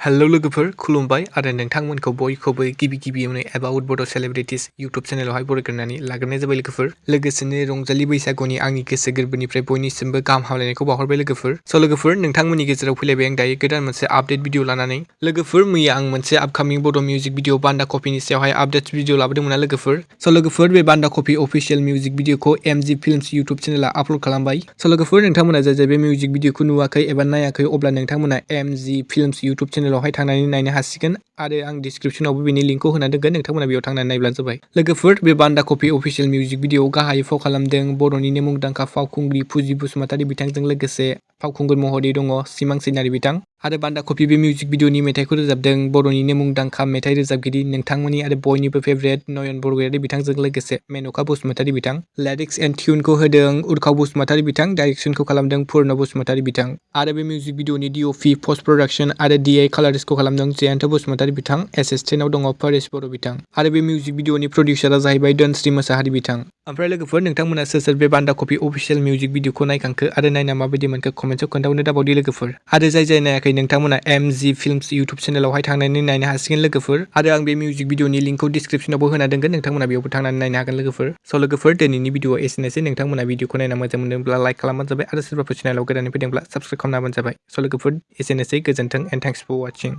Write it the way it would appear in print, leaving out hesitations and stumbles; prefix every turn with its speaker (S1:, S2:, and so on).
S1: Hello लोगोफोर खुलुमबाय आरो नोंथांमोनखौ बयखौबो गिबियावनो एबाउट बड' सेलिब्रिटिज इउट्युब चेनेलावहाय बरायग्रोनानै लाग्रोनाय जाबाय लोगोफोर। लोगोसेनो रंजालि बैसागुनि आंनि गोसो गोरबोनिफ्राय बयनिसिमबो गाहाम हामलायनायखौ बावहरबाय लोगोफोर। स' लोगोफोर नोंथांमोननि गेजेराव फैलायबाय आं दायो गोदान मोनसे आपडेट भिडिअ लानानै। लोगोफोर मैया आं मोनसे आपकामिं बड' मिउजिक भिडिअ बान्दा कपिनि सायावहाय आपडेट भिडिअ लाबोदोंमोन ना लोगोफोर। स' लोगोफोर बे बान्दा कपि अफिसियेल मिउजिक भिडिअखौ एमजि फिल्म्स इउट्युब चेनेला आपल'ड खालामबाय। स' लोगोफोर नोंथांमोना जाय बे मिउजिक भिडिअखौ नुवाखै एबा नायाखै अब्ला नोंथांमोना एमजि फिल्म्स इउट्युब चेनेलावहाय थांनानै नायनो हासिगोन आरो आं डिसक्रिप्शनावबो बेनि लिंकखौ होना दोनगोन, नोंथांमोना बेयाव थांनानै नायब्लानो जाबाय। लोगोफोर बे बान्दा कपि अफिसियेल मिउजिक भिडिअआव गाहायै फाव खालामदों बर'निनो मुंदांखा फावखुंग्रि फुजि बसुमतारी बिथांजों लोगोसे फावखुंगुर महरै दङ सिमां चैनारी बिथां। आरो बान्दा कपि बे मिउजिक भिडिअनि मेथाइखौ रोजाबदों बर'निनो मुंदांखा मेथाइ रोजाबगिरि नोंथांमोननि आरो बयनिबो फेभरेट नयन बरगयारी बिथांजों लोगोसे मेनका बसुमतारी बिथां। लिरिक्स एन्ड टिउनखौ होदों उरखाव बसुमतारी बिथां, डाइरेक्सनखौ खालामदों पुर्न बसुमतारी बिथां। आरो बे मिउजिक भिडिअनि डिअपि पस्ट प्रडाक्शन आरो डिआइ कालारिस्टखौ खालामदों जयन्त बसुमतारी बिथां। एसिस्टेन्टआव दङ परेश बर' बिथां। आरो बे मिउजिक भिडिअनि प्रडिउसारा जाहैबाय धनश्री मोसाहारि बिथां। ओमफ्राय लोगोफोर नोंथांमोना सोर बे बान्दा कपि अफिसियेल मिउजिक भिडिअखौ नायखांखो आरो नायना माबायदि मोनखो कमेन्टआव खोन्थाहरनो दाबावदि लोगोफोर। आरो जाय नायाखै नोंथांमोना एमजि फिल्म्स इउट्युब चेनेलावहाय थांनानै नायनो हासिगोन लोगोफोर। आरो आं बे मिउजिक भिडिअनि लिंकखौ डिसक्रिप्शनावबो होना दोनगोन, नोंथांमोना बेयावबो थांनानै नायनो हागोन लोगोफोर। स' लोगोफोर दिनैनि भिडिअआ एसेनोसै। नोंथांमोना भिडिअखौ नायना मोजां मोनदोंब्ला लाइक खालामबानो जाबाय आरो सोरबाफोर चेनेलाव गोदानै फैदोंब्ला साबस्क्राइब खालामना होबानो जाबाय। स' लोगोफोर एसेनोसै, गोजोन्थों एन्ड थेंक्स फर वाचिं।